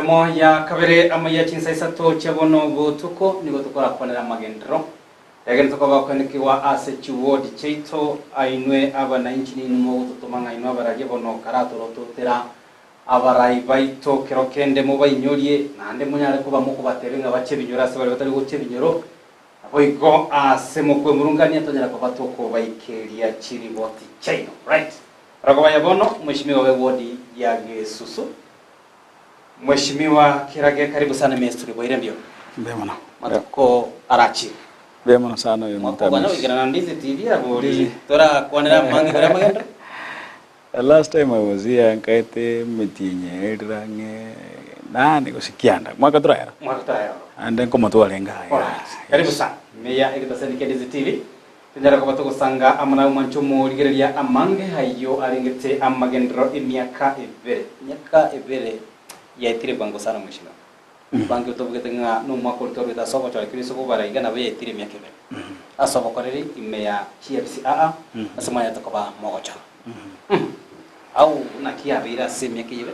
Ensemo ya kabere amaiya chinsa isato chia bono botuko nigo tokorakwanera amagenderero. Egento tokoba kwenekigwa ase chiwodi chiaito, ainwe abanainchi ninwe mogototoma ng'a inwe abararia bono karatorototera abarai baito kero kende mobainyorie, naende monyare koba mokobatebia ng'a bache ebinyoro ase baria batari gocha ebinyoro, naboigo ase mokwemurungania tonyare koba tokobaikeria chiriboti chiaino. Right. Rogobaya bono, Mweshimiwa bw'ewodi ya Gesusu. Mweshimiwa Kirage karibu sana Ministry bwaire mbuya. Mbuya mono. Matuko arachire. Mbuya mono sana oyo Mwaka ogwana Mtamisi. goikerana na Ndizi TV abori torakwanera amange igoro y'amagendo. The last time I was here nkaete emetienyi erire ang'e nane gose kianda mwaka torahera. Mwaka torahera. Ande nkomotware enga aya. Alright. Karibu sana. Meya egetaseni kia Ndizi TV. Tonyare koba togosanga amo naye omwanche omorigereria amange ayio arengete amagenderero emiaka ebere. Emiaka ebere yaetire bwango sana mweshimiwa. Bange otobugete ng'a nomwaka oria twarwete ase ogochora Kristo bobara iga nabo yaetire emiaka ebere. Ase obokoreri ime ya chiafisi aa ase mwanyarete koba mogochora. Au naki yabeire ase emiaka eye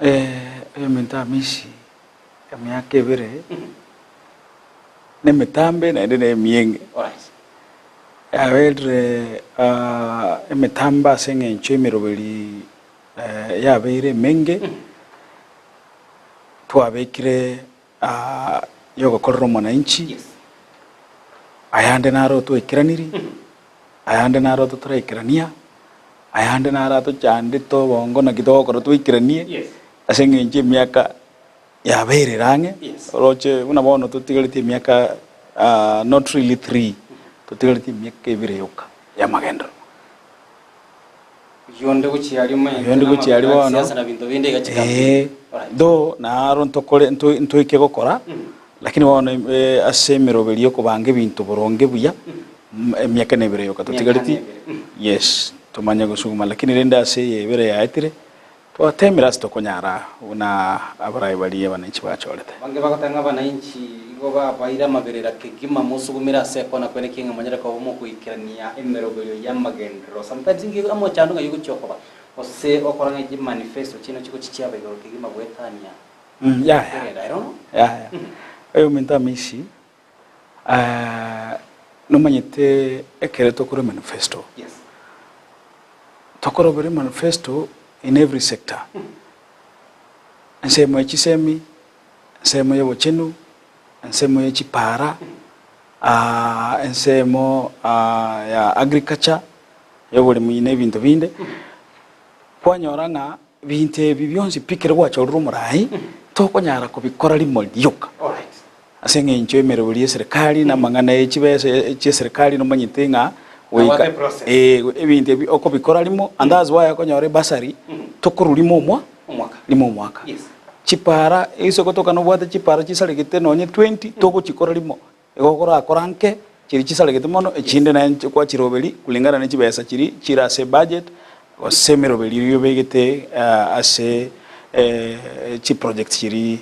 ebere? Oyominto Amisi, emiaka ebere nemetambe naende nemienge. Alright. Yaberire emetambe ase eng'encho emeroberi yabeire emenge, twabekire yogokorera omwananchi, Yes. ayande naro twaikeranirie, ayande naro totaraikerania, ayande naro atochandete obongo naki togokora twaikeranie, Yes. ase eng'encho emiaka yabeire ere ang'e, Yes. oroche buna bono totigaretie emiaka not really three, totigaretie emiaka ebere yoka y'amagenderero. Oyonde gochia aria omanyete Oyonde gochia aria bono, siasa na binto binde iga chikampeni. eh, Alright. though naro ntokore nto- ntoike gokora, lakini bono eh, ase emeroberi y'okobanga ebinto boronge buya, m- emiaka nebere yoka Emiaka totigareti, nebere, mm. yes, tomanye gosuguma, lakini rende ase eye ebere yaetire, Twateemire ase tokonyara buna abarai baria abananchi bachorete. Abange bagoteba ng'a abananchi igo babaire amaberera kegima mosugumire ase ekona kwene ki ng'a monyare koba mogoikerania emeroberio y'amagenderero. Sometimes inki omochando ng'ai ogochia okoba gose okora ng'a chimanifesto chiaino chigochia chiaba igoro kegima goetania Mm, yaya kwerenda I don't know. yaya oyominto Amisi nomanyete ekere tokore manifesto Yes. Tokorobera emanifesto in every sector, ensemo ye chisemi, ensemo ya obochenu, ensemo ye chipara, ensemo ya agriculture, ya oboremi na ebinto binde, kwanyora ng'a binto ebi bionsi pi ekero gwachorire omorai, tokonyara kobikora rimo rioka. Ase eng'encho y'emeroberi y'eserekari na amang'ana ye chibesa chi'eserekari nomanyete ng'a goika ee ebinto ebi okobikora rimo and that's why okonyora ebursary tokorwa rimo omwa rimo omwaka. Chipara ase ogotoka nobwate chipara chisaregete nonye 20 togochikora rimo, igo okorakora nke chiria chisaregete mono echinde naye kwachiroberi kulingana ne chibesa chiria chire ase ebudget gose emeroberi eria obegete ase chiproject chiria.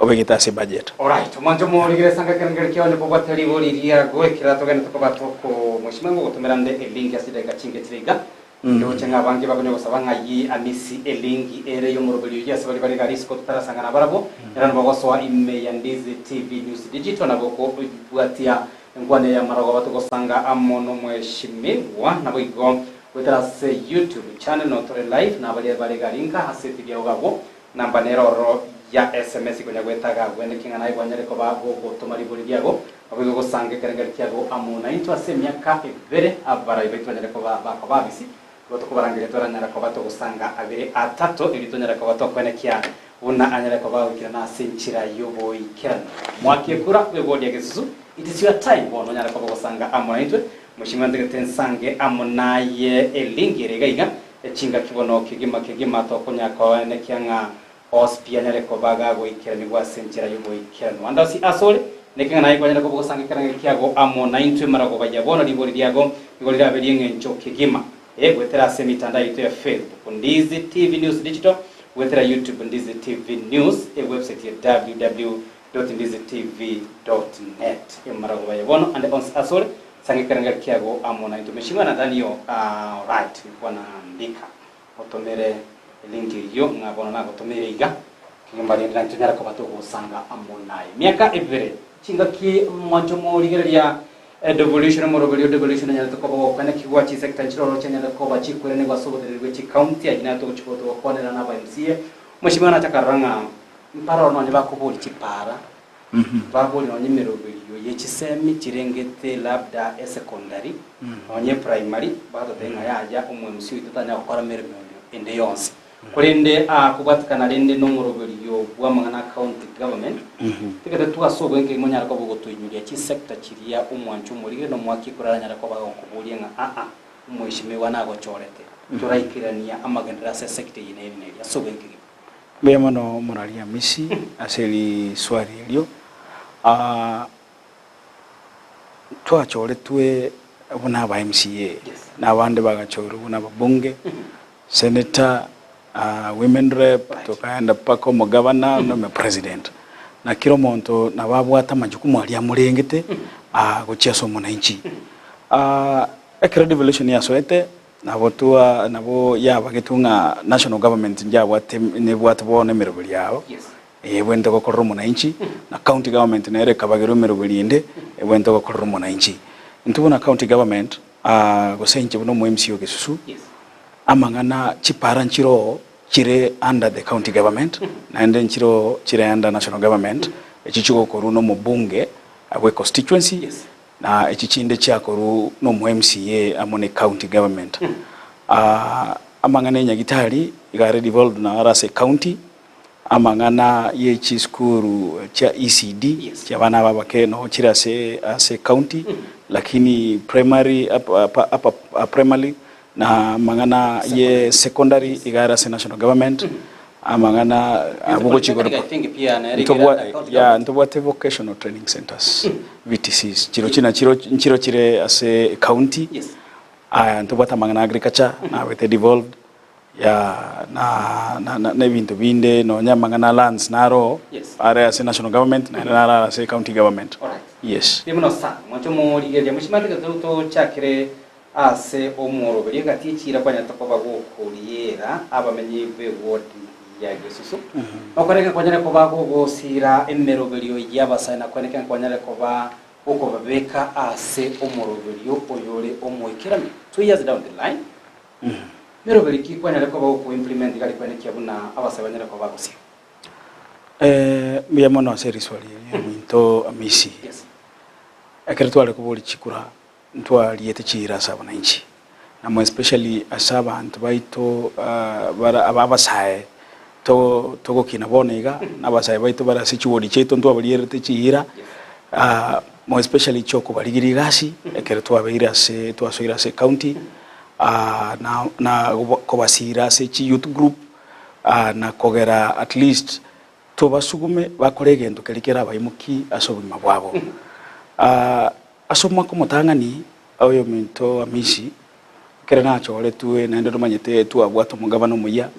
Obegete ase budget. Alright, omwancho omorigere sanga ekerengeri kiao nikobwate ribori riago ekero togende tokoba toko mweshimiwa ngogotomera nde elink ase chidakika chinke chire iga ndoche ng'a abange bakonya gosaba ng'a yi amisi elink ere yomoroberi oyio ase baria bare iga risiko totarasanga nabarabwo ero nabo gosoa ime ya Ndizi TV News Digital nabo okobwatia enkwana eye y'amarogoba togosanga amo nomweshimiwa naboigo goetera ase YouTube channel notore live nabaria bare iga rinka ase TV yao iga abwo Namba nere ororo ya sms konya gwetaga agwo naki ng'a naye kwanyare koba gogotoma ribori riago, naboigo gosanga ekerengeri kiago amo naintwe ase emiaka ebere abarai baito banyare koba bakoba abisi, igo tokobarangeria twaranyara koba togosanga abere atato erio tonyare koba tokoenekia buna anyare koba agoikerana ase enchera y'oboikeranu. Mwake ekura bw'ewodi ya Gesusu, it is your time bono onyare koba ogosanga amo naintwe. Mweshimiwa ntagete nsange amo naye elinki ere iga iga Chingaki bono kegima kegima tokonya koenekia ng'a Ospi anyare koba gagoikeranigwa ase enchera y'oboikeranu. Ande onsi asore, neke ng'a naye kwanyare koba ogosanga ekereng'e kiago amo naintwe maragoba ya bono ribori riago nigo rirabe ri'eng'encho kegima. Ee, goetera ase emitandao yaito ya Facebook, Ndizi TV News Digital, goetera YouTube, Ndizi TV News, ewebsite ya www.ndizitv.net. Emaragoba ya bono ande onsi asore, Sanga ekerengerio kiago amo naintwe. Mheshimiwa nadhani hiyo alright nilikuwa naandika otomere link eyio ng'a bono nagotomeire iga. Kegima rende naintwe tonyare koba togosanga amo naye. Miaka ebere, chingaki mwanche omorigereria devolution, omoroberio o devolution onyarete koba ogokanekigwa, chisector nchiroro chianyarete koba chikweranigwa ase oboteneneri bwe chicounty, ayio naye togochia koba togokwanera na aba MCA. Mweshimiwa nache akarora ng'a mparoro nonye bakoboria chipara, baboria nonye emeroberio ye chisemi chirengete labda esecondary, nonye eprimary, batotebia ng'a yaya omo MCA oito tanya gokora meremo ende yonsi. Korende aa kobwatekana rende nomoroberio bw'amang'ana a county government, tigete twase obwenke monyare koba ogotoinyuria chisector chiria omwancho omorigire na omwaki ekura aranyare koba agokoboria ng'a aa omweshimiwa nagochorete toraikerania amagenderero ase esector eye neri neri ase obwenke gima. Mbuya mono Omorari Amisi ase riswali erio. Twachoretwe buna aba MCA na abande bagachorwa buna ababunge, senator, women rep, tokaenda mpaka omogavana na omopresident. Na kera omonto nabo abwate amajukumu aria amorengete gochia ase omonanchi. Ekero devolution yasoete nabo twa nabo yabagetwe ng'a national government njabwate nebwate bono emeroberi yabo. Ebwenerete gokorera omonanchi, na county government nere ekabagerwa emeroberi ende ebwenerete gokorera omonanchi. Intwe buna county government, gose inche buna omo MCA o Gesusu, amang'ana chipara nchiroo chire under the county government, naende nchiroo chire under national government, echio chigokorwa na omobunge bwe constituency, na echi chinde chiakorwa na omo MCA amo ne county government. Amang'ana enyagitari iga are devolved naro ase ecounty. Amang'ana ye chisukuru chia ECD chia abana aba abake noo chire ase ase county lakini primary upper, upper, primary na amang'ana ye secondary iga are ase national government amang'ana abwo gochia igoro ya ntobwate vocational training centers VTCs chirochio nachiro nchiro chire ase county aya ntobwate amang'ana agriculture nabete devolved. Ya na na na ebinto binde nonya amang'ana a lands naro Yes. are ase national government naende naro are ase county government. Alright. Yes. Mbuya mono sana. Mwanche omorigereria mochimate gete tochakere ase omworoberio egati echiira kwanyarete koba gokoriera abamenyi b'eward ya Gesusu. Nokore ng'a kwanyare koba gogosira emeroberio y'abasae na kweneke ng'a kwanyare koba gokobabeka ase omoroberio oyore omoikeranu. 2 years down the line, Meroberi ki kwanyare koba goko implement gari kwenekia buna abasae banyare koba bagosira? Mbuya mono ase riswali eri ominto Amisi. Yes. Ekero tware koboria chikura ntwariete chiira ase abananchi na more especially ase abanto baito bara aba abasae to togokina bono iga na abasae baito bare ase chiwodi chiaito ntwabarierete chiira more especially chiokobarigeria egasi ekero twabeire ase twasoire ase ecounty na na kobasiira ase chi youth group na kogera at least tobasugume bakore egento keria kerabaimokie ase obogima bwabo. Ase omwaka omotang'ani oyominto Amisi, ekero nachoretwe naende nomanyete twabwate omogabana omuya,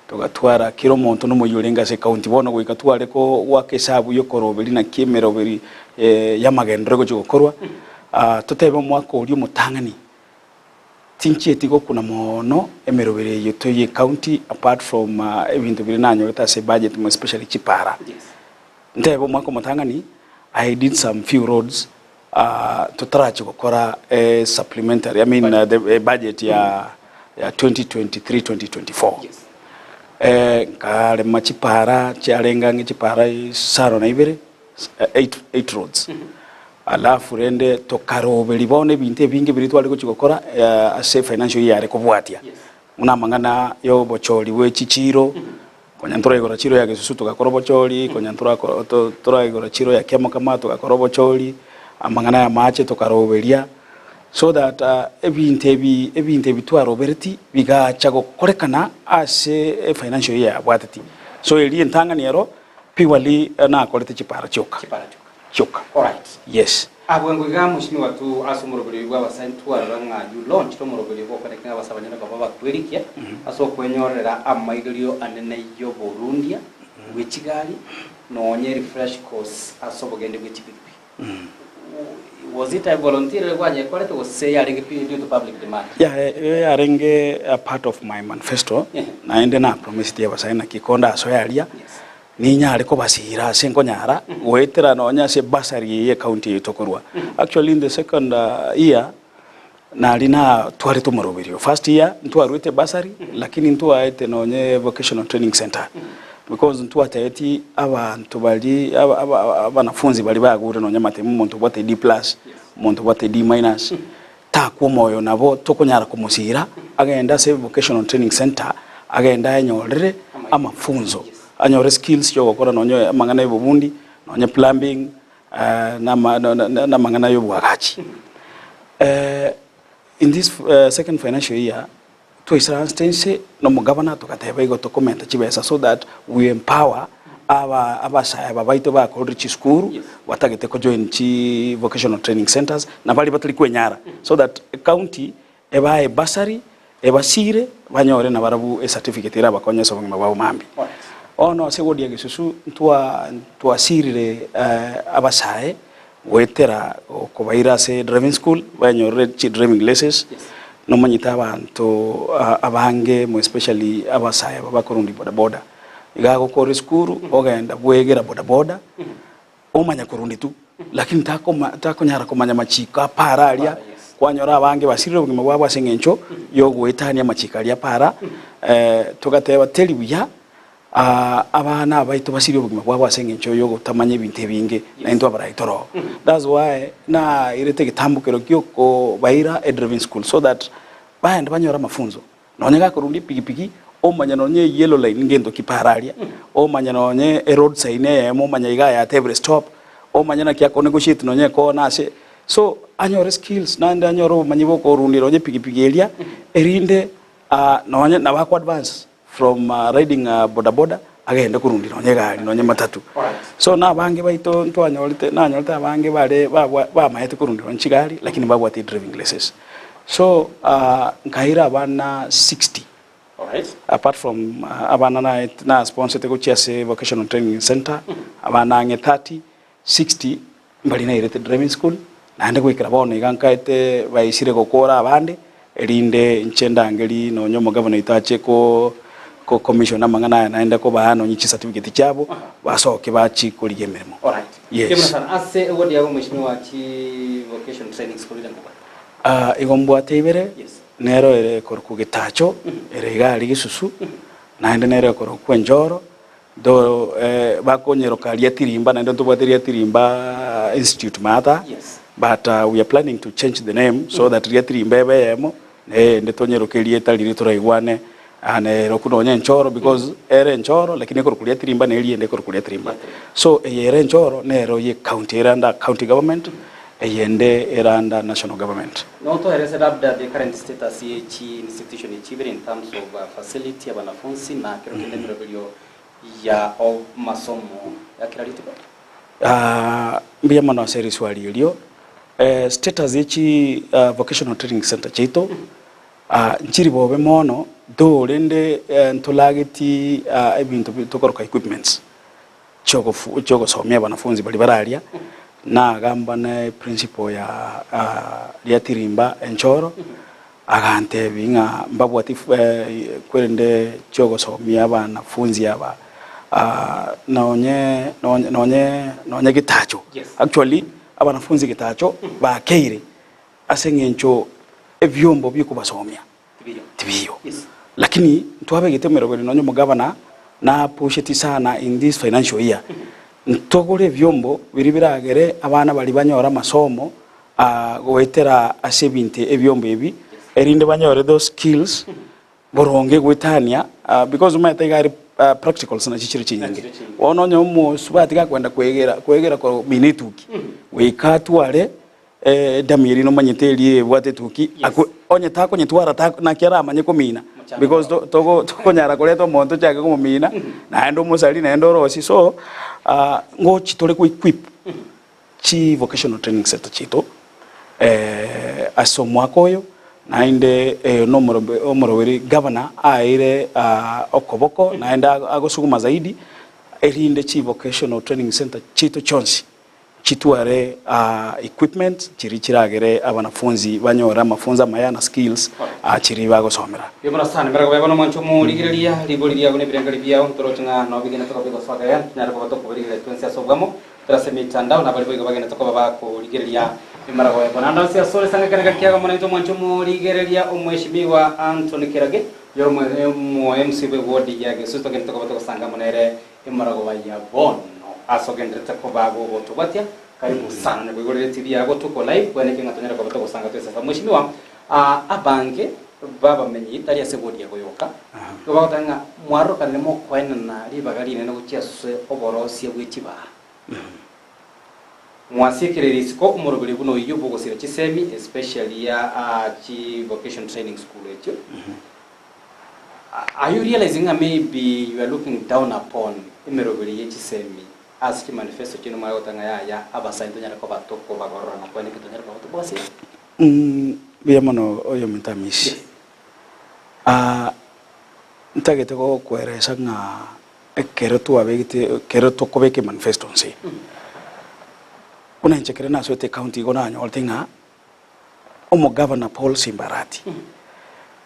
togatwara kera omonto nomoyia orenge ase ecounty, bono goika tware goaka esabu yokoroberi naki emeroberi y'amagenderero egochia gokorwa, totebe omwaka oria omotang'ani. Tinchieti gokuna mono emeroberi eyio to ye county apart from ebinto biria nanyorete ase ebudget more especially chipara. Ntebe omwaka omotang'ani I did some few roads totarachi gokora supplementary I mean the budget ya ya 2023 2024. Nkarema chipara chiarenge ang'e chipara isano na ibere 8 roads. Alafu rende tokaroberia bono ebinto ebinge biria tware gochia gokora ase financial year yare kobwatia, buna amang'ana ya obochori bwe chichiro, konya ntoraigora chiro ya Gesusu togakora obochori, konya ntorako to toraigora chiro ya Kiamokama togakora obochori, amang'ana ya amache tokaroberia, so that ebinto ebi ebinto ebi twaroberetie bigacha gokorekana ase efinancial year yabwateti. So eria entang'ani ero purely nakorete chipara chioka. Chipara chioka. Chioka. Alright. Yes. Abwo iga mweshimiwa tu ase omoroberio oyio bw'abasae ntwarora ng'a you launched omoroberio bw'okoneka ng'a abasae banyare koba bakwerikia ase okwenyorera amaigerio anene y'oborundia bwe chigari nonye refresh course ase obogende bwe chipikipiki. Was it a volunteer ere gwanyekorete gose yarenge pi due to public demand? Yeah, eyo yarenge a part of my manifesto, naende na promised abasae naki konda asoe aria, Yes. Ninyare kobasiira ase nkonyara goetera nonya ase bursary eye y'ecounty eye tokorwa. Actually in the second year nari natwarete omoroberio. First year ntwaruete bursary lakini ntwaete nonye vocational training centre because ntwatebeti abanto baria aba aba abanafunzi baria bagure nonya amatemo omonto obwate D plus, omonto obwate D minus, takwa omoyo nabo tokonyara komosiira agende ase vocational training centre agende ayenyorere amafunzo anyore skills chiogokora nonye amang'ana ya obobundi nonye plumbing na amang'ana ya oboagachi. In this second financial year Twaisaransete inse nomogabana togateba igo tokomenta chibesa so that we empower aba abasae aba baito bakorire chisukuru batagete ko join chi vocational training centers na baria batari kwenyara so that ecounty ebae ebursary ebasire banyore nabarabwo ecertificate erabakonye ase obogima bwabo mambia. Bono ase ward ya Gesusu ntwa twasirire abasae Goetera kobaira ase driving school banyorire chi driving lessons nomanyete abanto abange more especially abasae aba bakorundi bodaboda iga agokora esukuru ogenda bwegera bodaboda omanya korundi tu lakini takoma takonyara komanya amachiko a para aria kwanyora abange basirire obogima bwabo ase eng'encho ya ogoetania amachiko aria a para togateba teri buya Abana baito basirie obogima bwabo ase engencho y'ogotamanya ebinto ebinge, na intwe abarai toro. That's why nairete egetambokero gi'okobaira edriving school so that baende banyore amafunzo. Nonye gakorundia epigipigi, omanye nonye eyellow line ngento ki para aria, omanye nonye eroad sign eyemo omanye iga yatebire stop, omanye naki ako negotiate nonye ekona ase so anyore skills naende anyore obomanyi bwokorundia nonye epigipigi eria erinde nonye nabo ako advance. From riding a boda boda agende korundi nonye egari nonye matatu. So na abange baito ntwanyorete nanyorete abange bare babwa bamaete korundi nonye chigari lakini mbabwate driving license. So nkaira abana 60 apart from abana naet na sponsete gochia ase vocational training centre abana ang'e 30, 60 mbari nairete driving school naende goikera bono iga nkaete baisire gokora abande erinde inche ndangerie nonye omogavana oito ache ko ko commission amang'ana aya naende kobaa nonye chicertificate chiabo basoke bachie korigia emeremo. Alright. Yes. Kebuna sana. Ase eward yago mheshimiwa chi vocation training school ire nkobwate? Ah, igo mbwate ibere, Yes. nero ere ekorokwa Getacho, ere iga aria Gesusu, naende nere ekorokwa Enjoro, Though bakonyeroka Riatirimba naende ntobwate Riatirimba Institute maata, Yes. but we are planning to change the name so that Riatirimba ebe eyemo, na eyende tonyeroke erieta riria toraigwane neroku nonye enchoro because ere enchoro lakini ekorokwa Riatirimba na eriende ekorokwa Riatirimba. So eye ere enchoro nero ye county ere under county government, eyende ere under national government. Notoerese labda the current status ye chi institution echi ibere in terms of facility abanafunsi na kero kende emeroberio ya amasomo ya kera rituko? Mbuya mono ase riswali erio. Status ye chi vocational training center chiaito nchiri bobe mono though rende ntolageti ebinto tokoroka equipments. chi'ogosomia abanafunzi baria bare aria, nagamba ne principal ya Riatirimba Enchoro, agantebia ng'a mbabwati kwerende chi'ogosomia abanafunzi aba nonye nonye nonye getacho. Actually abanafunzi getacho bakeire ase eng'encho ebiombo bi'okobasomia. Tibiyo. Lakini ntwabegete emeroberi nonye omogavana napusheti sana in this financial year ntogore ebiombo biria biragere abana baria banyore amasomo goetera ase ebinto ebiombo ebi erinde banyore those skills boronge goetania because omanyete iga are practicals nachio chire chinyinge. Bono onye omosubati gakwenda kwegera kwegera komina etuki goika atware Edamu eria nomanyete eria ebwate etuki, akwe onye takonyetwara ta naki aramanye komina because to togo tokonyara koreta omonto ochake komomina naende omosari naende orosie so ngochi tore ko equip chi vocational training center chiaito ase omwaka oyo naende na omorobe omoroberi governor aeire okoboko naende agosuguma zaidi erinde chi vocational training center chiaito chionsi. Chitware equipment chiria chiragere abanafunzi banyore amafunzo amaya na skills chiria bagosomera. Mbuya mono sana emerego bebo nomwancho omorigereria ribori riago na ebirengeri biao ntoroche ng'a nao bigenete koba bigosoa gaya ntonyare koba tokobarigereria twensi ase obwamo tore ase emetandao na baria boigo bagenete koba bakorigereria emerego ebo naende onsi asore ase ang'e ekerengerio kiago mono intwe omwancho omorigereria omweshimiwa Anthony Kerage oyore omo MC bwe ward ya Gesusu togenete koba togosanga amo nere Emaragoba ya bono ase ogenderete koba gogotobwatia, karibu sana onye koigorera etibi yago tuko live bweneke ng'a tonyare koba togosanga twese asa mweshimiwa. Abange babamenyi tari ase ward yago yoka nigo bagoteba ng'a mwarokanire mokoenana ribaga rinene gochia ase oborosia bwe chibara. Mwasiekereire isiko omoroberi buna oyio bw'ogosira chisemi especially ya chi vocation training school echio. Are you realizing ng'a maybe you are looking down upon emeroberi ye chisemi ase chimanifesto chiaino mware goteba ng'a yaya abasae ntonyare koba tokobagorora na kwane ki tonyare koba tokobasira? Mbuya mono oyominto Amisi. Yes. Ntagete gokoeresa ng'a ekero twabegete ekero tokobeka emanifesto nse, buna inche ekero nasoete ecounty igo nanyorete ng'a Omogavana Paul Simbarati,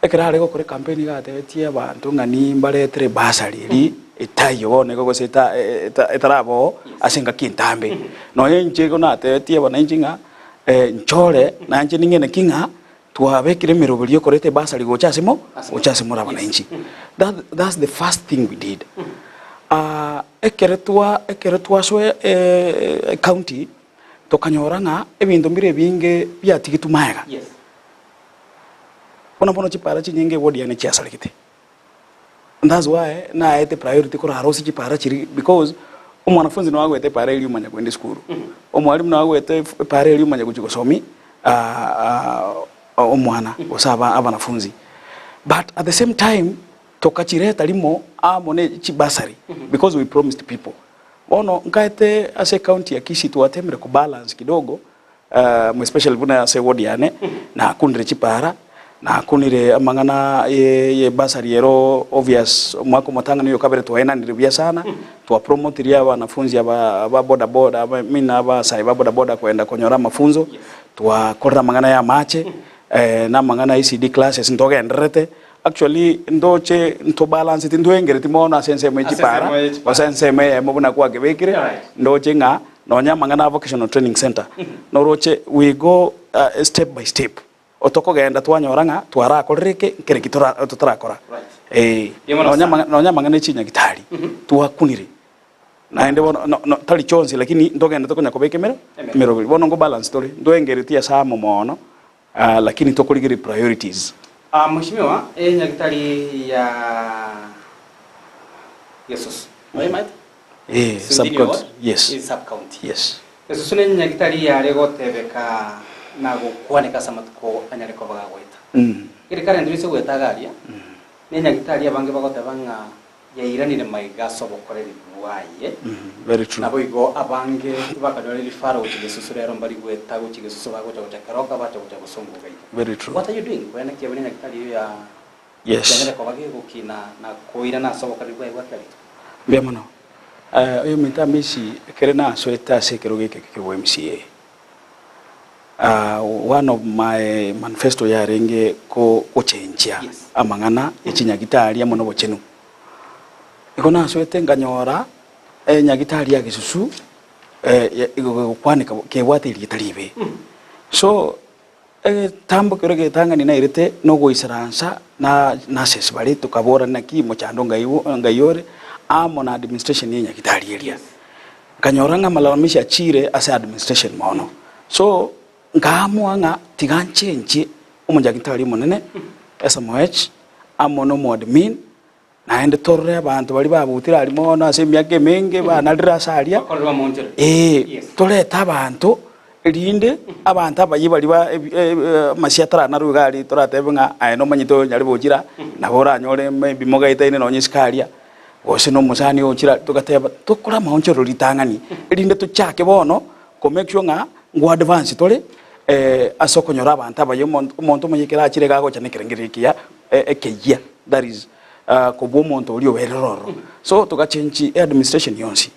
ekero are gokora ecampaign iga atebetie abanto ng'a nimbaretere ebasari eria etaiyo bono iga gose etaraba oo ase engaki entambe. Nonya inche igo natebetie abananchi ng'a nchore nainche ning'ene ki ng'a twabekire emeroberi ya okoreta ebasari gocha ase mo gocha ase more abananchi. That that's the first thing we did. Ekero twa ekero twasoa ecounty. Tokanyora ng'a ebinto mbire ebinge biatigetwe magega, buna bono chipara chinyinge eward yane chiasaregete. And that's why naete priority korarosie chipara chiria because omwanafunzi noyo agoeta epara eria omanya koenda esukuru, omwalimu noyo agoeta epara eria omanya gochia gosomia omwana gose abanafunzi. But at the same time tokachireta rimo amo ne chibursary because we promised people. Bono nkaete ase ecounty ya Kisii twatemire ko balance kidogo especially buna ase eward yane nakunire chipara, nakunire amang'ana ye bursary ero obvious omwaka omotang'ani oyo kabere twaenanire buya sana, twa promotirie abanafunzi aba ba boda boda I mean abasae ba boda boda kogenda konyora amafunzo, twakorire amang'ana ya amache na amang'ana ya ECD classes ntogendererete. Actually ndoche ntobalanceti ntwengereti mono ase ensemo ye Ase chipara ensemo ye chipara. gose ensemo eyemo buna kwakebekire Alright. ndoche ng'a nonya amang'ana a vocational training center noroche we go step by step otokogenda twanyora ng'a twarakorire eke nkere ki tora totarakora Right. eh Mbuya mono nonya sana. amang'a nonya amang'ana e chinyagitari twakunire naende bono no no tari chionsi lakini ntogendete konya kobeka emere Emere. emeroberi bono nko balance tore ntwengereti ase amo mono Lakini tokorigereria priorities. Mheshimiwa, enyagitari ya Gesusu, noyemaete? Eh, Sindini sub county, ward? yes. Is sub county. Yes. Gesusu ne enyagitari yare gotebeka na gokwaneka ase amatuko anyare koba gagoeta. Ere currently ase goeta iga aria, ne enyagitari abange bagoteba ng'a Yairanire maiga ase obokoreri bwaye. Very true. Naboigo abange tibakanyora rifaro gochia gesusu rero mbari goeta gochia gesusu bagocha gocha keroka bacha gocha gosonga iga iga. Very true. What are you doing? Koena kiabwe ne nyagetari eyio ya Yes. yanyare koba gegokina na koirana ase obokoreri bwaye bwa kera rituko. Mbuya mono. Eh, oyominto Amisi, ekere nasoete ase ekerogo eke kia MCA, ah, one of my manifesto yarenge ko gochenchia Yes. amang'ana ya chinyagitari amo na obochenu. Igo nasoete nkanyora enyagitari ya Gesusu eh, ya- igo gegokwaneka kebwate erieta ribe. So egetambo keria egetang'ani nairete nogoisaransa na nurses baria tokaborana naki mochando ngai ngai ore amo na administration ya enyagitari eria. Yes. Nkanyora ng'a amalalamisho achiire ase administration mono. So nkaamua ng'a tiga nchenchie omonyagetari omonene, SMOH, amo na omoadmin, naende torore abanto baria babutire aria mono ase emiaka emenge banarire ase aria, Bakorerwa monchera. ee, Yes. torete abanto erinde abanto abayia baria ba ebi amasio ataranarwe iga aria toratebe ng'a aye nomanyete onyare gochira, nabo oranyore maybe mogaetaine nonye isiko aria. Gose nomosani ochire togateba tokore amaonchorero ritang'ani, erinde tochake bono ko make sure ng'a ngo advance tore ase okonyora abanto abaye omonto omonto omoyia ekero achire iga agocha na ekerengererio ekiya ekeyia that is kobua omonto oria oberire ororo. So togachengi administration yonsi.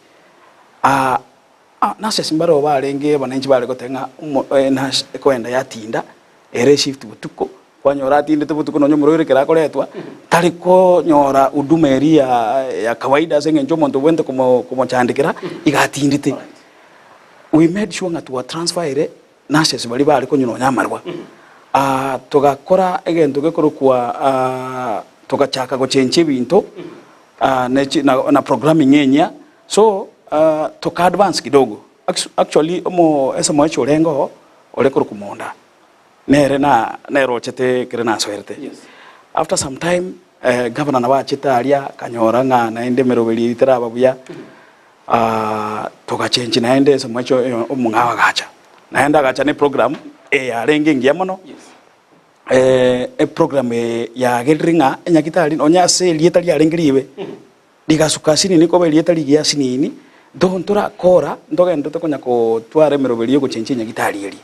Ah, nurses mbareo barenge abananchi bare goteba ng'a omo enurse ekoenda yatinda, ere eshift botuko, kwanyora atindete botuko nonye omorwaire ekero akoretwa, tari konyora huduma eria ya ya kawaida ase eng'encho omonto obwenerete komo komochandekera, iga atindete. We made sure ng'a twa transfer ere nurses baria bare konywa nonye amarwa. Togakora egento gekorokwa togachaka gochenchia ebinto ne chi na na programming enyia, so toka advance kidogo. Actually omo SMH orenge oo, ore korokwa Monda, nere na nere ochete ekere nasoerete. After some time governor nabo achete aria akanyora ng'a naende emeroberi eyio teraba buya. Togachenchi naende ase omwechi oyo omong'ao agacha. Naende agacha ne program eyarenge engiya mono, eprogram eye yagerire ng'a enyagitari nonye ase erieta riarenge ribe, rigasuka asinini koba erieta rigiya asinini, though ntorakora ntogenderete konya kotwara emeroberi ya ogochenchia enyagitari eria.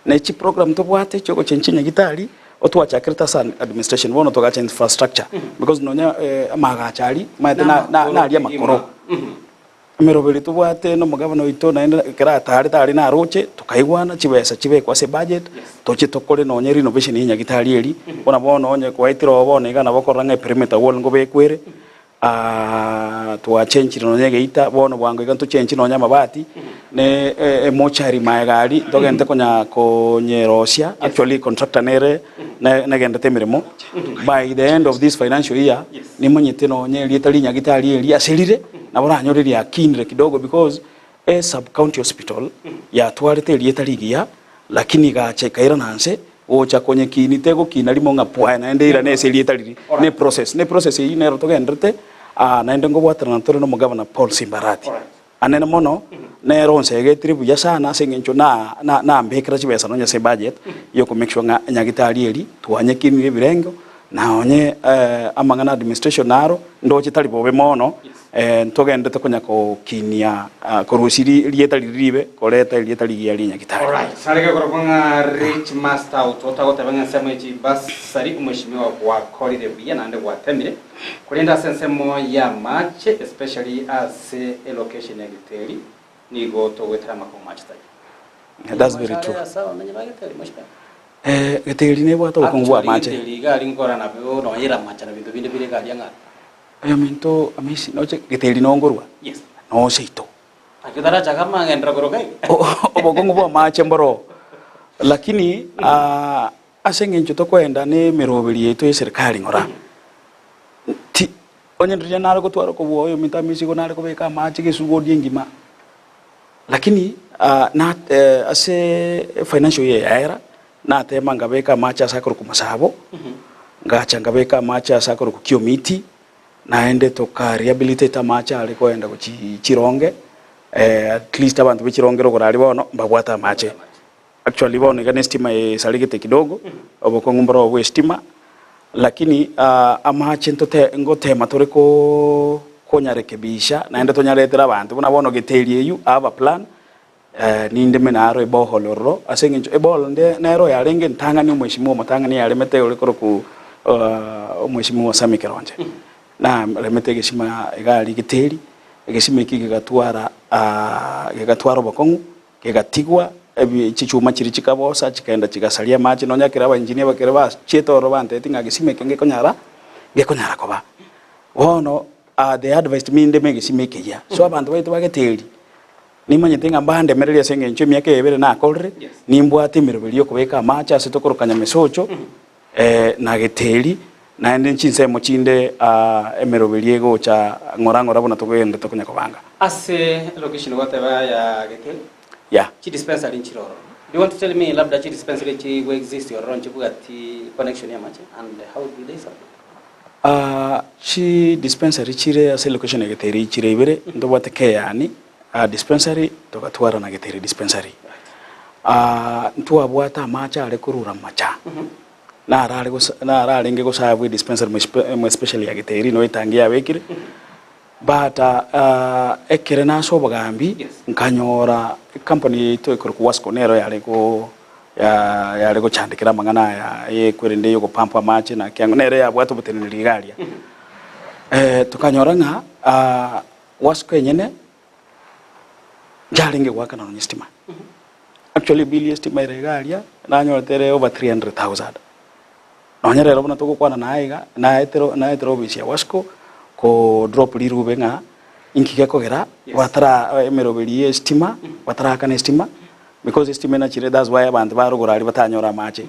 Ne chiprogram tobwate chia ogochenchia enyagitari, otwachakerete ase administration bono togacha infrastructure because nonya amaagacho aria omanyete na na naria amakoro. Emeroberi tobwate na omogabana oito naende ekero atarete aria naroche tokaigwana chibesa chibekwe ase ebudget toche tokore nonya renovation ya enyagitari eria buna bono onye kwaetire oo bono iga nabo okorora ng'a eperimeter wall ngobekwa ere. Twachenchire nonya egeita, bono bwango iga ntochenchie nonya amabati, ne emochari maega aria, ntogente konya konyerosia, actually contractor nere negendete emeremo, by the end of this financial year, nimanyete nonya erieta rinyagitari eria ase rire, nabo oranyore riakinire kidogo because e sub county hospital yatwarete erieta rigiya, lakini egacha ekairana nse, Gocha konyekini tegokina rimo ng'a pwae naende eirane ase erieta riria. Ne process, ne process eyio nero togenderete aa naende nkobwaterana tore na omogavana Paul Simbarati. Anene mono, nere onsegetire buya sana ase eng'encho na na nambekera chibesa nonya ase ebudget ya oko make sure ng'a nyagitari eria twanyekinire ebirengo na onye amang'ana administration naro ndoche tari bobe mono Ntogenderete konya gokinia korusia rieta riria ribe, koreta erieta rigiya ria Nyagitari. Alright, narenge korokwa ng'a Rich Master Ototo agoteba ng'a ensemo ye chibasari omweshimiwa gwakorire buya naende gwatemire, korende ase ensemo y'amache especially ase elocation ya Giteri nigo togoetera amakong'u mache taiyo. That's very true. Ase abamenyi ba Giteri mweshimiwa. Giteri nebwate obokong'u bwa Actually amache. Giteri iga aria nkora nabio nonya eramache na binto binde bire iga aria ng'a. Oyominto Amisi, noche geteri nongorwa, Yes. noseito. Naki otarachaka amagenderero korwa iga. Obokong'u bw'amache mboroo. Lakini ah, ase eng'encho tokoenda na emeroberi yaito ya eserikari ng'ora, ti onye riria nare gotwara okobua oyominto Amisi igo nare kobeka amache gesugodi engima. Lakini ah, na ase financial year yaera, natema nkabeka amache ase akorokwa Masabo, ngacha nkabeka amache ase akorokwa Kiomiti, naende toka rehabilitate amache are koenda gochia Chironge, at least abanto be Chironge rogoro aria bono mbabwate amache. Actually bono iga ne estima esaregete kidogo, obokong'u mboro bwa estima, lakini amache ntote ngotema tore ko konyarekebisha naende tonyaretere abanto buna bono Geteri eywo I have a plan, nindeme naro eborehole ororo ase eng'encho eborehole nde nero yarenge entang'ani omweshimiwa omotang'ani yaremete ore korokwa omweshimiwa Sammy Keronche. Naremete egesima iga aria Geteri, egesima eki gegatwara gegatwara obokong'u. Kegatigwa, ebi chichuma chiria chikabosa, chikaenda chigasaria amache, nonya ekero abaengineer bakere bachiete ororo bantebetie ng'a gesima eke ngekonyara ngekonyara koba. Bono they advised me ndeme egesima ekeyia. So abanto baito bageteeri, nimanyete ng'a mbandemererie ase eng'encho emiaka eye ebere nakorire, nimbwate emeroberi yokobeka amache ase tokoroka Nyamesocho, na Geteri, naende chinsemo chinde emeroberi egocha ng'ora ng'ora buna togenderete konya kobanga. Ase location gwateba ya Geteri, Yeah. chi dispensary nchire ororo. Do you want to tell me labda chi dispensary echi go exist ororo nchibwati connection ya amache and how do they supply? Chi dispensary chire ase location ya Geteri chire ibere, ntobwate Keyani dispensary togatwara na Geteri dispensary. Ntwabwate amache are korura macha, naro are gosa naro arenge goserve edispensary more especially ya Geteri no etangi yabekire, but ekere nase obogambi nkanyora ecompany yaito ekorokwa Wasco nero yare go yare gochandekera amang'ana aya ekwerende ya ogopamp amache na kiang'o nere yabwate oboteneneri iga aria. Tokanyora ng'a Wasco enyene. Nchiarenge goakana nonya estima. Actually ebill ya estima ere iga aria, nanyorete ere over 300,000. Nonya rero buna togokwana naye iga, naetera naetera ofisi ya Wasco, ko drop rirube ng'a inki gekogera batara emeroberi ya estima, batarakana estima, because estima enachire that's why abanto barogoro aria batanyore amache.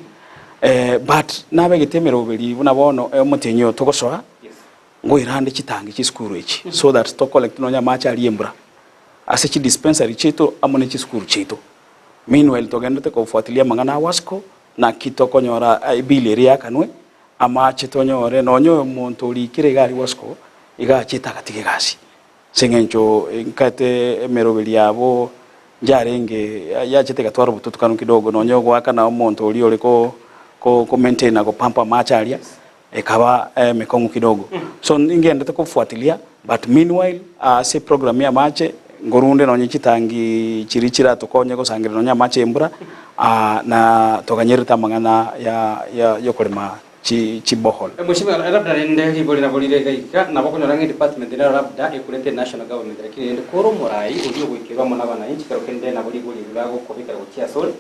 But nabegete emeroberi buna bono omotienyi oyo togosoa, ngoirande chitangi chisukuru echi so that to collect nonya amache aria embura ase chi dispensary chiaito amo ne chisukuru chiaito. Meanwhile togenderete kofuatilia amang'ana a Wasco naki tokonyora ebill eria yakanwe amache tonyore nonya omonto orikire iga aria Wasco iga achete agatiga egasi ase eng'encho nkaete emeroberi yabo njarenge yachete egatwara obotutukanu kidogo nonya ogoakana omonto oria ore ko ko maintain na gopump amache aria Ekaba emekong'u kidogo. So ningendete kofuatilia but meanwhile ase eprogram ya amache nkorunde nonye chitangi chiria chiratokonye gosangereria nonye amache embura na toganyerete amang'ana ya ya yokorema chi chiborehole. Mheshimiwa, labda rende ribori nabo rire iga iga, nabo okonyora ng'a edepartment nero labda ekurete national government lakini rende kore omorai oria ogoikerwa amo nabananchi kero kende nabo ribori eri bagokobekera gochia asore.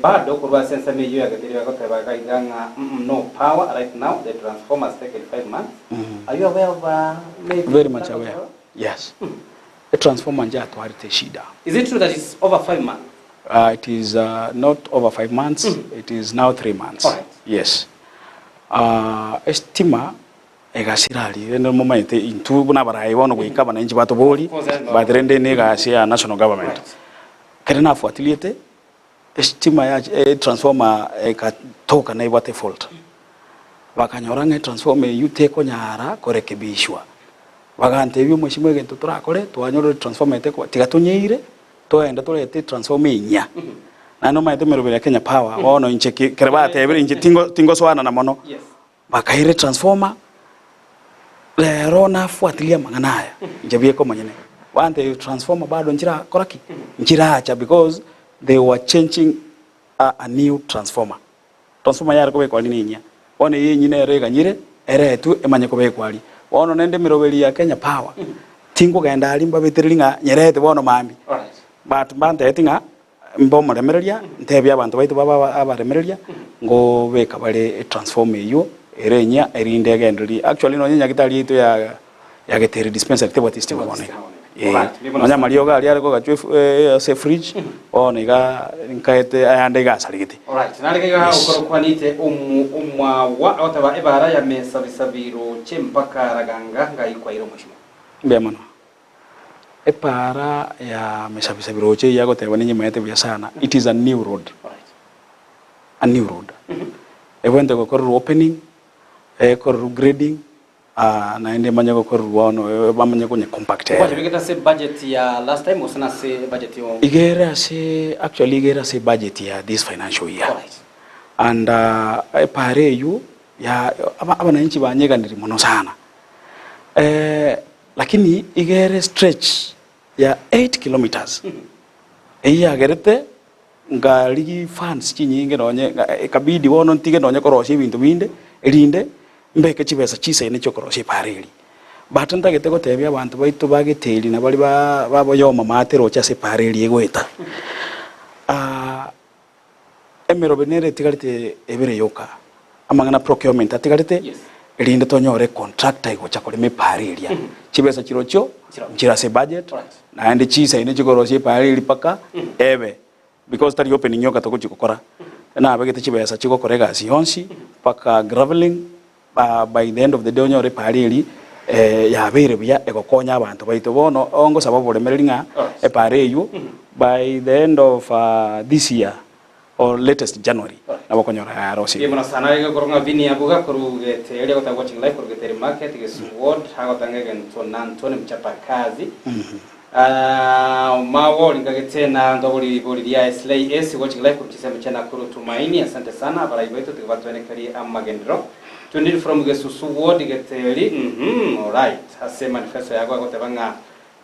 Bado korwa ase ensemo eyio ya Githeri bagoteba iga iga ng'a no power right now, the transformers taken 5 months. Are you aware of maybe Very much aware, yes. Etransformer njatwarete eshida. Is it true that it's over 5 months? It is not over 5 months, it is now 3 months. Alright. Yes. Estima egasira aria, rende momanyete intwe buna abarai bono goika abananchi batobori, but rende ne egasi ya national government. Right. Ekero nafuatiliete, Estima ya etransformer egatoka nebwate efault. Bakanyora ng'a etransformer eyio tekonyara korekebishwa. Bagantebia omweshimiwa egento torakore, twanyorire etransformer eye tekoba, tiga tonyeire, togende torete etransformer enyia. Naende omanyete emeroberi ya Kenya Power, bono inche ki ekero batebire inche tingo tingosoanana mono. Bakaira etransformer, rero nafuatilia amang'ana aya inche bieka omonyene, bantebia transformer bado nchirakora ki? Nchiracha because they were changing a, a new transformer. Transformer yare kobekwa aria nenyia, bono eye enyia nero eganyire eretwe emanye kobekwa aria. Bono nende emeroberi ya Kenya Power, tingogenda aria mbabetereri ng'a nyerete bono mambia. But mbantebetie ng'a Mbe omoremereria, ntebie abanto baito babe abaremereria, ngobeka bare etransformer eyio ere enyia erinde egendererie. Actually nonye nyagetari yaito ya ya Getere dispensary tebwati estima bono iga. Eh, nonye amariogo aria are kogachwa efu ase efridge, bono iga nkaete ayande iga asaregete. Alright, narenge iga Yes. okorokwanite omu omwawa agoteba ebara ya mesabisabi roche mpaka raganga ngai kwaire omochimo. Mbuya mono. Epaara ya mesabisabi roche eyio agoteba ninyemaete buya sana, it is a new road, a new road. Ebwenerete gokorerwa opening, ekorerwa grading, naende emanye gokorerwa bono bamanye konye compact ere. Kwachebegete ase budget ya last time gose nase budget yo. Iga ere ase actually iga ere ase budget ya this financial year. Alright. And epaara eyio ya abananchi banyeganirie mono sana. Lakini iga ere stretch ya 8 kilometres eyio yagerete nkarigi funds chinyinge nonye ekabidi bono ntige nonye korosia ebinto binde erinde mbeke chibesa chisaine chiokorosia epara eria. But ntagete gotebia abanto baito ba Giteri na baria ba baboyoma maate roche ase epara eria egoeta Emerobe nere etigarete ebere yoka, amang'ana procurement atigarete, erinde tonyore contractor egocha korema epaara eria. Chibesa chirochio nchire ase ebudget, naende chisaine chikorosia epaara eria mpaka ebe, because tari opening yoka togochia gokora, nabegete chibesa chigokora egasi yonsi mpaka gravelling. By the end of the day onyore epaara eria yabeire buya egokonya abanto baito. Bono ngosaba oboremereri ng'a epaara eywo by the end of this year or latest January nabo okonyora yarosire. Mbuya mono sana arenge korwa ng'a Vinny Abuga korwa Geteri agoteba watching live korwa Geteri market Gesu ward agotanga egento Nantone mchapa kazi Omagori ngagete na ndobori ribori ria Slay AC watching live korwa chisemo chia Nakuru Tumaini asante sana abarai baito tiga batwenekerie amagenderero Tuned in from Gesusu ward Geteri uhmm alright ase manifesto yago agoteba ng'a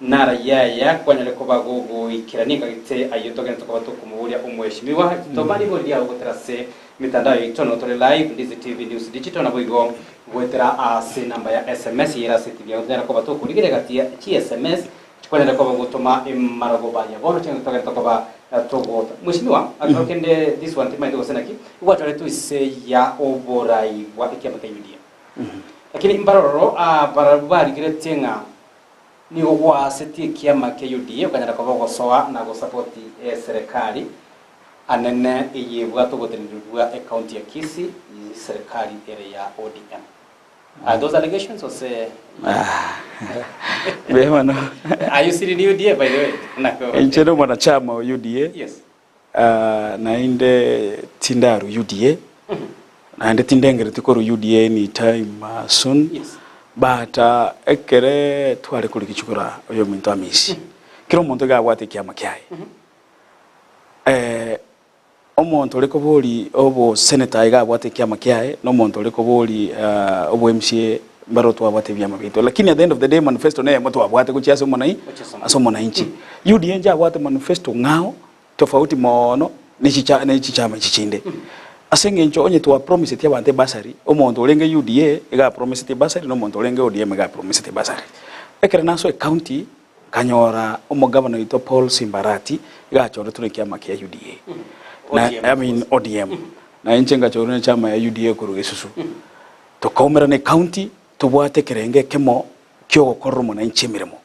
nara yaya kwanyare koba gogoikerania ngagete ayio togende tokoba tokomoboria omweshimiwa toma ribori riago gotera ase Emetandao yaito noo tore live, Ndizi TV News Digital, naboigo goetera ase enamba ya sms ere ase TV yago tonyare koba tokorigereria gati ya chi sms. Kwarenda koba gotoma emarogoba ya bono chingaki togenda koba togota. Mheshimiwa, akero kende this one timaete gose naki, igwatoretwe ise ya oborai bwa ekiama kia UDA. Lakini mbarororo barabwo barigeretie ng'a nigo gwaasetie ekiama kia UDA okanyara koba ogosoa na gosapoti eserekari anene eye ebwate ogoteneneri bwa ecounty ya Kisii, serikali ere ya ODM. Are those allegations gose Mbuya mono. Are you still in UDA by the way? Nako. Inche no mwanachama o UDA. Yes. Ah, naende tindaru UDA. Naende tindengereti korwa UDA any time uh, soon. Yes. But uh, ekere tware korigichukura oyo ominto Amisi. Kera omonto iga abwate ekiama kiaye. Eh, Omonto ore kobori obo senator iga abwate ekiama kiaye, na omonto ore kobori obo MCA mbaro twabwate ebiama biaito. Lakini at the end of the day manifesto neyemo twabwate gochia ase omonai ase omonanchi. UDA inche abwate manifesto ng'ao tofauti moono ne chicha ne chichama echi chinde. Ase eng'encho onye twa promiseti abanto ebursary, omonto orenge UDA iga apromiseti ebursary na omonto orenge ODM iga apromiseti ebursary. Ekero nasoa ecounty Nkanyora omogavana oito Paul Simbarati iga achoretwe nekiama kia UDA. Na, ODM, I mean ODM. Na inche ngachorwa nechama ya UDA korwa Gesusu. Tokaumerana ecounty tobwate ekerengo ekemo kiogokorera omonanchi emeremo.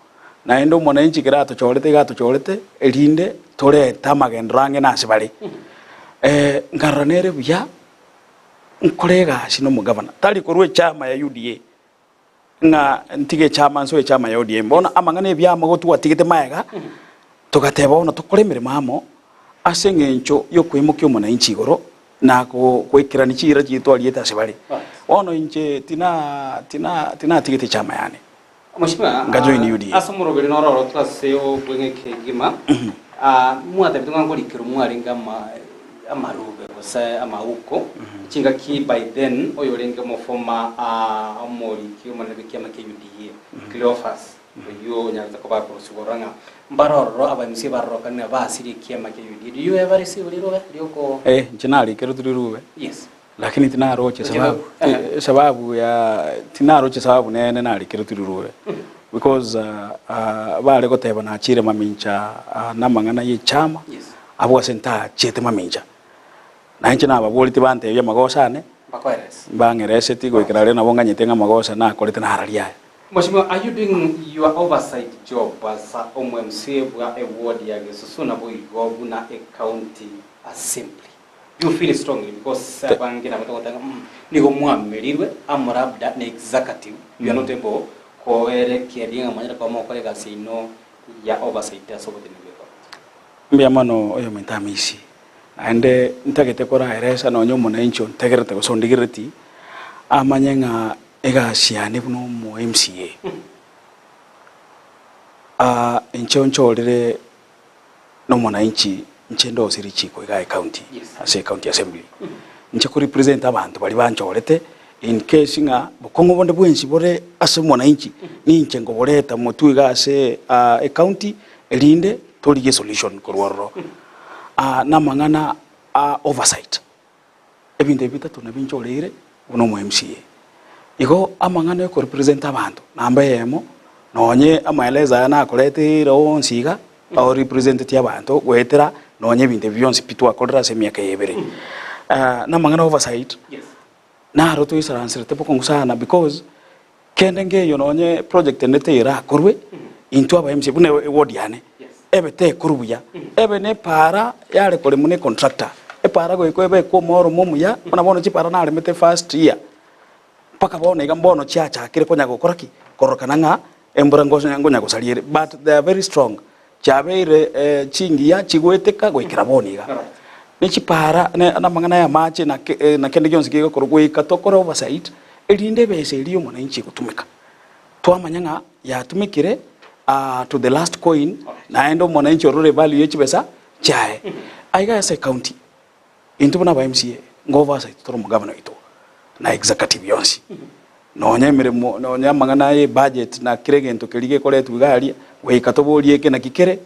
Naende omonanchi ekero atochorete iga atochorete erinde torete amagenderero ang'e nase bare. Eh, nkarora nere buya nkore egasi na omogavana, tari korwa echama ya UDA. Ng'a ntige echama nsoe echama ya ODM. Bono amang'ana ebiama igo twatigete maega, togateba bono tokore emeremo amo ase eng'encho y'okoimokia omonanchi igoro na goikerania chiira chiria twariete ase bare. Bono inche tina tina tinatigete echama yane. Mheshimiwa, Nka join UDA. ase omoroberi noro orotwe ase obweng'e kegima, mwatebete ng'a nkorikera mwarenge ama amarube gose amauko, chingaki by then oyorenge omoformer omoriki omonene bw'ekiama kia UDA, Cleophas, oyio onyarete koba akorusigwa ororo ng'a mbare ororo aba MCA barorokane basirie ekiama kia UDA. Do you ever receive rirube rioko? Eh, inche narikeretwe rirube. Yes. Lakini tinaroche Oche sababu no- ti- sababu ya tinaroche sababu nene narikeretwe rirube because uh, uh, bare goteba nachire mamincha uh, namang'ana ye chama Yes. Abwo ase ntachiete mamincha, na inche nababoretie bantebie amagoso ane, Mbakoerese. mbang'eresetie goikera aria nabo nganyete ng'a amagoso nakorete nararia aya. Mheshimiwa, are you doing your oversight job as omo MCA bwa e ward ya Gesusu naboigo buna e county assembly? Do you feel strongly because abange nabo togoteba ng'a mm nigo mwamerirwe amo labda na executive you are not able koerekeria ng'a mwanyare koba mogokora egasi yaino ya oversight ase obotenenku bw'ecounty? Mbuya mono oyominto Amisi, naende ntagete koraeresa nonya omonanchi ontegerete gose ondigerereti amanye ng'a egasi yane buna omo MCA ah, inche onchorire na omonanchi inche ndose richiko igaa ecounty Yes. ase ecounty assembly inche ko represent abanto baria banchorete in case ng'a bokong'u bonde bwensi bore ase omonanchi ninche nkoboreta motwe igaa ase ecounty erinde Torigie solution korwa ororo. Ah, namang'ana a oversight. Ebinto ebi bitato nabio inchoreire buna omo MCA. Igo amang'ana yo korepresent abanto namba eyemo, nonye amaelezo aya nakoreteire onsi iga, o representeti abanto goetera nonye ebinto ebi bionsi pi twakorire ase emiaka eye ebere. Ah, namang'ana oversight, Yes. naro toisaranserete bokong'u sana because Kende nkeiyo nonye project ende terakorwe, intwe aba MCA buna eward yane, ebe tekorwa buya, ebe ne epaara yare koremwa ne contractor, epaara goika ebekwe omoromo omuya, buna bono chipaara naremete first year, mpaka bono iga mbono chiachakire konya gokora ki? Kororekana ng'a embura ngonya ngonya gosaria ere, but they are very strong, chiabeire chingiya chigoeteka goikera bono iga. Ne chipaara ne namang'ana ya amache na ke na kende gionsi kegokorwa goika tokore oversight, Erinde ebesa eria y'omonanchi egotumeka, twamanya ng'a yatumekire to the last coin, naende omonanchi orore evalue ye chibesa chiaye. Aiga ase ecounty, intwe buna aba MCA, ngo oversight tore omogavana oito na executive yonsi. Nonya emeremo, nonya amang'ana ye budget na kera egento keria gekoretwa iga aria, goika toborie eke naki kere.